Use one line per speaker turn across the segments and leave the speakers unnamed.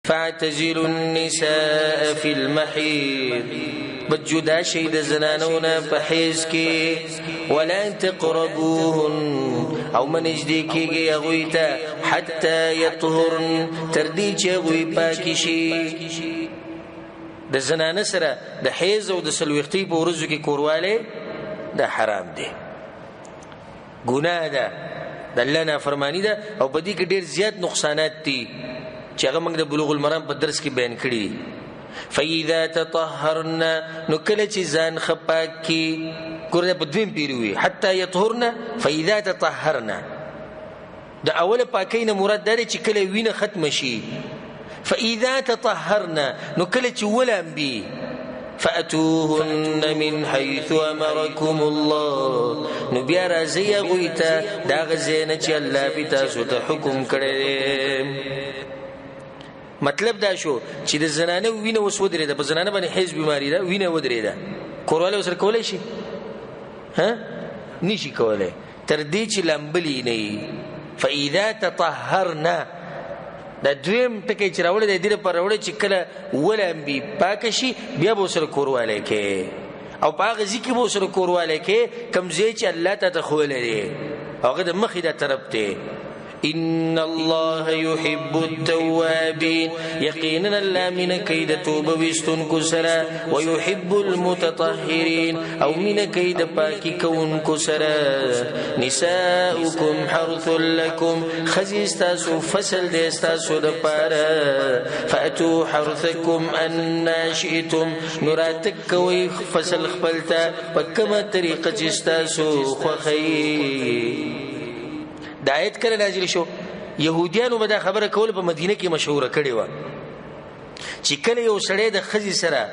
فاعتزلوا النساء في المحيض، بس جدا شي د زنانو نه په حیض کې، ولا تقربوهن، او مه نږدې کېږئ هغوی ته، حتی یطهرن، تر دې چې هغوی پاکې شي. د زنانه سره د حیض او د څلوېښتۍ په ورځو کې کوروالی دا حرام دی، ګناه ده، د الله نافرماني ده، او په دې کې ډېر زیات نقصانات دي چې هغه موږ د بلوغ المرام په درس کې بیان کړي دي. فإذا تطهرن، نو کله چې ځان ښه پاک کړي، ګوره دا په دویم پیري وي، حتی یطهرن فإذا تطهرن، د اوله پاکۍ نه مراد دا دی چې کله وینه ختمه شي. فإذا تطهرن، نو کله چې ولامبي، فأتوهن من حيث أمركم الله، نو بیا راځئ هغوی ته د هغه ځای نه چې الله پې تاسو ته حکم کړی دی. مطلب دا شو چې د زنانه وینه اوس ودرېده، په زنانه باندې حیض بیماري ده، وینه ودرېده، کوروالی ورسره کولی شي؟ ها، نشي کولی، تر دې چې لامبلي نه وي. فإذا تطهرنا، دا دویم ټکی چې راوړی دی، دې لپاره راوړی چې کله ولامبي پاکه شي بیا به ورسره کوروالی کوي، او په هغه ځای کې به ورسره کوروالی کوي کوم ځای چې الله تا ته ښوولی دی، هغه د مخې دا طرف دی. إن الله يحب التوابين، يقينا الله من كيد توبة وستنكو سرا، ويحب المتطهرين، أو من كيد پاكي كونكو سرا. نساؤكم حرث لكم، خزي استاسو فصل دي استاسو دپارا، فأتوا حرثكم أنا شئتم، نراتك کوي فصل خپلتا پکما طریقه چې استاسو خوخی. دا آیت کله نازل شو؟ یهودیانو به دا خبره کوله، په مدینه کې مشهوره کړې وه چې کله یو سړی د ښځې سره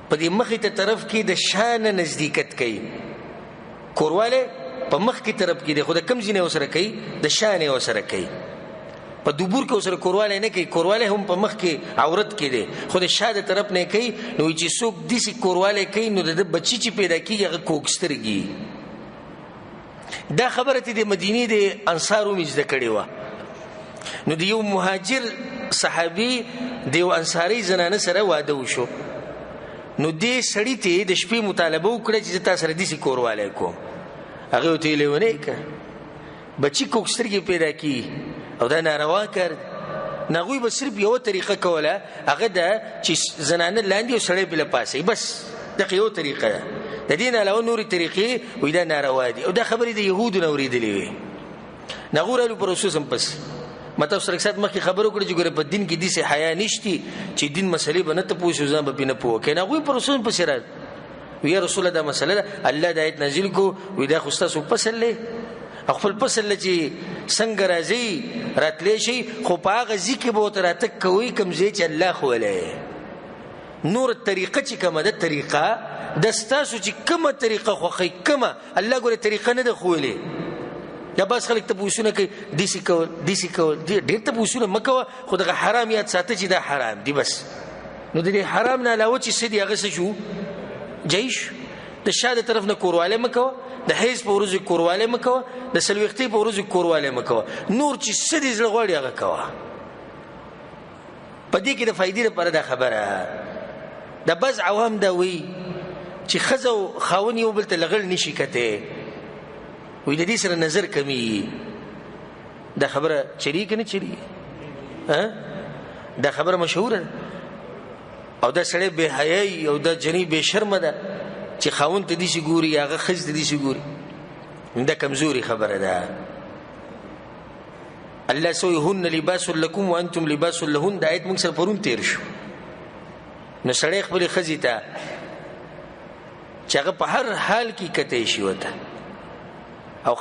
په دې مخې ته طرف کې د شا نه نزدېکت کوي، کوروالی په مخکې طرف کې دی، خو د کوم ځای نه یې ورسره کوي؟ د شا نه یې ورسره کوي. په دبور کې ورسره کوروالی نه کوي، کوروالی هم په مخ کې عورت کې دی، خو د شا د طرف نه یې کوي. نو چې څوک داسې کوروالی کوي نو د ده بچي چې پیدا کېږي هغه کوږ سترګي. دا خبره ته د مدینې د انصارو مې زده کړې وه. نو د یو مهاجر صحابي د یو انصاري زنانه سره واده وشو، نو دې سړي ته د شپې مطالبه وکړه چې زه تا سره داسې کوروالی کوم. هغې ورته ویلې ونه یې که بچي کوږ سترګې پیدا کړي او دا ناروا کار دی. نو هغوی به صرف یوه طریقه کوله، هغه ده چې زنانه لاندې او سړی پرې له پاسه وي، بس دغه یوه طریقه ده. د دې نه علاوه نورې طریقې وایي دا ناروا دي، او دا خبرې د یهودو نه اورېدلې وې. نو هغوی رالو پر رسول سم پس ما تاسو سره سات مخکې خبرې وکړې چې ګوره په دین کې داسې حیا نشتي چې دین مسلې به نه تپوس او ځان به پرې نه پوه کړي. نو هغوی پر رسول پسې راغلل، وایي یا رسول الله دا مسله ده، الله دا آیت نازل کړو، وایي دا خو ستاسو فصل دی، او خپل فصل له چې څنګه راځي راتلی شي، خو په هغه ځای کې به ورته راتګ کوئ کوم ځای چې الله ښوولی. نور طریقه چې کومه ده، طریقه د ستاسو چې کومه طریقه خوښوي، کومه الله ګوره طریقه نه ده ښوولې. دا بعض خلک تپوسونه کوي داسې کول داسې کول، ډېر تپوسونه مه کوه، خو دغه حرام یاد ساته چې دا حرام دی بس. نو د دې حرام نه علاوه چې څه دي هغه څه شو؟ جایز شو. د شا د طرف نه کوروالی مه کوه، د حیض په ورځو کې کوروالی مه کوه، د څلوېښتۍ په ورځو کې کوروالی مه کوه، نور چې څه دي زړه غواړي هغه کوه. په دې کې د فایدې لپاره دا خبره د بعض عوام دا وایي چې ښځه او خاوند یو بل ته لغړ نشي کتی، وایي د دې سره نظر کمیږي. دا خبره چلیږي که نه چلیږي؟ دا خبره مشهوره ده. او دا سړی بې حیایي او دا جنۍ بې شرمه ده چې خاوند ته داسې ګوري یا هغه ښځې ته داسې ګوري، دا کمزوري خبره ده. الله سوی هن لباس لکم وانتم لباس لهن، دا آیت موږ سره پرون تېر شو. نو سړی خپلې ښځې ته چې هغه په هر حال کې کتی شي ورته، او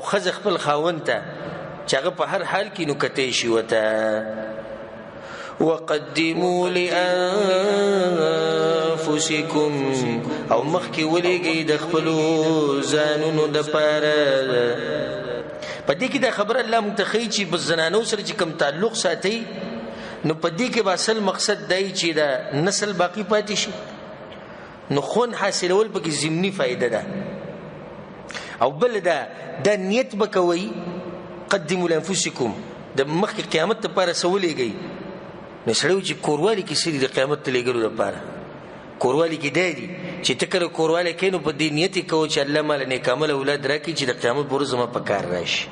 ښځه خپل خاوند ته چې هغه په هر حال کې نو کتی شي ورته. وقدموا لأنفسكم، او مخکې ولېږئ د خپلو ځانونو دپاره. په دې کې دا خبره الله موږ ته ښیي چې په زنانو سره چې کوم تعلق ساتئ، نو په دې کې به اصل مقصد دی چې دا نسل باقي پاتې شي، نو خون حاصلول پکې ضمني فایده ده. او بل دا نیت به کوئ، قدموا لأنفسكم، د مخکې قیامت لپاره څه ولېږئ. نو سړی وایي چې کوروالي کې څه دي د قیامت ته لېږلو لپاره؟ کوروالي کې دی دي چې ته کله کوروالی کوې نو په دې نیت یې کوه چې الله ماله نیک عمله اولاد راکړي چې د قیامت په ورځ زما په کار راشي.